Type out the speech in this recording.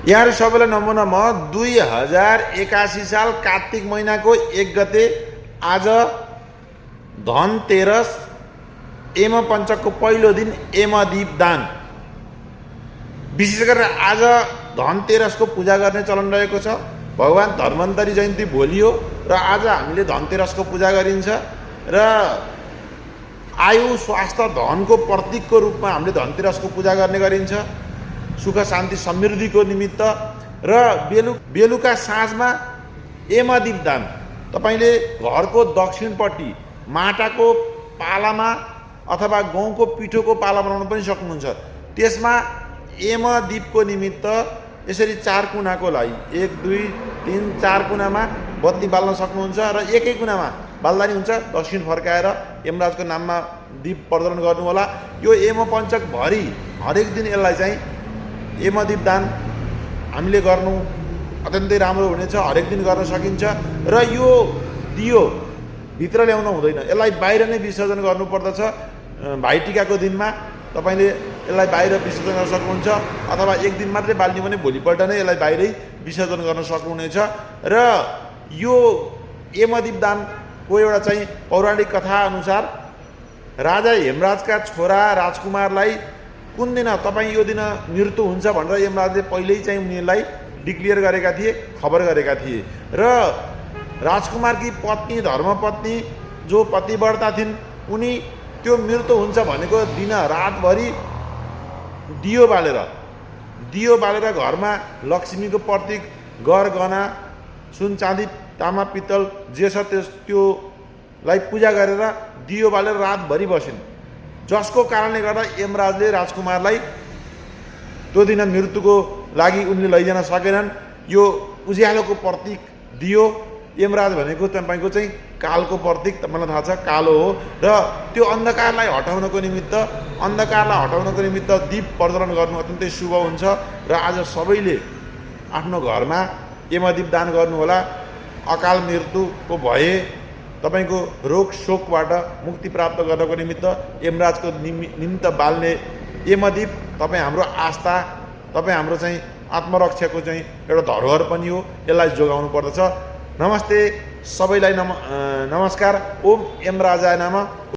यहाँ सबैलाई नमुना म 2081 साल कार्तिक महिनाको 1 गते आज धनतेरस यम पञ्चकको पहिलो दिन यमदीप दान। विशेष गरेर आज धनतेरसको पूजा गर्ने चलन रहेको छ। भगवान धन्वन्तरी जयन्ती भोलि हो र आज हामीले धनतेरसको पूजा गरिन्छ र आयु स्वास्थ्य धनको प्रतीकको रूपमा हामीले धनतेरसको पूजा गर्ने गरिन्छ, सुख शान्ति समृद्धिको निमित्त। र बेलुका साँझमा यमदीप दान तपाईले घरको दक्षिणपट्टि माटाको पालामा अथवा गहुँको पिठोको पाला बनाउन पनि सक्नुहुन्छ। त्यसमा यमदीपको निमित्त यसरी 4 कुनाको लागि 1 2 3 4 कुनामा बत्ती बाल्न सक्नुहुन्छ र एकै कुनामा बाल्दा नि हुन्छ। दक्षिण फर्काएर यमराजको नाममा दीप प्रज्वलन गर्नु होला। यो यम पञ्चक भरि हरेक दिन यसलाई चाहिँ यमदीप दान हामीले गर्नु अत्यन्तै राम्रो हुनेछ। हरेक दिन गर्न सकिन्छ र यो दियो भित्र ल्याउन हुँदैन, यसलाई बाहिर नै विसर्जन गर्नुपर्दछ। भाइटिकाको दिनमा तपाईले यसलाई बाहिर विसर्जन गर्न सक्नुहुन्छ अथवा एक दिन मात्रै बाल्ने भने भोलिपल्ट नै यसलाई बाहिरै विसर्जन गर्न सक्नुहुनेछ। र यो यमदीप दानको एउटा चाहिँ पौराणिक कथा अनुसार राजा हेमराजका छोरा राजकुमारलाई कुन दिन तपाईँ यो दिन मृत्यु हुन्छ भनेर यमराजले पहिल्यै चाहिँ उनीहरूलाई डिक्लियर गरेका थिए, खबर गरेका थिए। र राजकुमारकी पत्नी धर्मपत्नी जो पतिव्रता थिइन्, उनी त्यो मृत्यु हुन्छ भनेको दिन रातभरि दियो बालेर घरमा लक्ष्मीको प्रतीक गरगहना सुन चाँदी तामा पित्तल जे छ त्योलाई पूजा गरेर दियो बालेर रातभरि बसिन्। जसको कारणले गर्दा यमराजले राजकुमारलाई त्यो दिन मृत्युको लागि उनले लैजान सकेनन्। यो उज्यालोको प्रतीक दियो, यमराज भनेको तपाईको चाहिँ कालको प्रतीक, तपाईँलाई थाहा छ कालो हो। र त्यो अन्धकारलाई हटाउनको निमित्त दीप प्रज्वलन गर्नु अत्यन्तै शुभ हुन्छ। र आज सबैले आफ्नो घरमा यमदीप दान गर्नु होला। अकाल मृत्युको भए तपाईको रोग शोकबाट मुक्ति प्राप्त गर्नको निमित्त यमराजको निमित्त बाल्ने यमदीप तपाईँ हाम्रो आस्था, तपाईँ हाम्रो चाहिँ आत्मरक्षाको चाहिँ एउटा धरोहर पनि हो। यसलाई जोगाउनु पर्दछ। नमस्ते सबैलाई, नमस्कार। ओम यमराजाय नमः।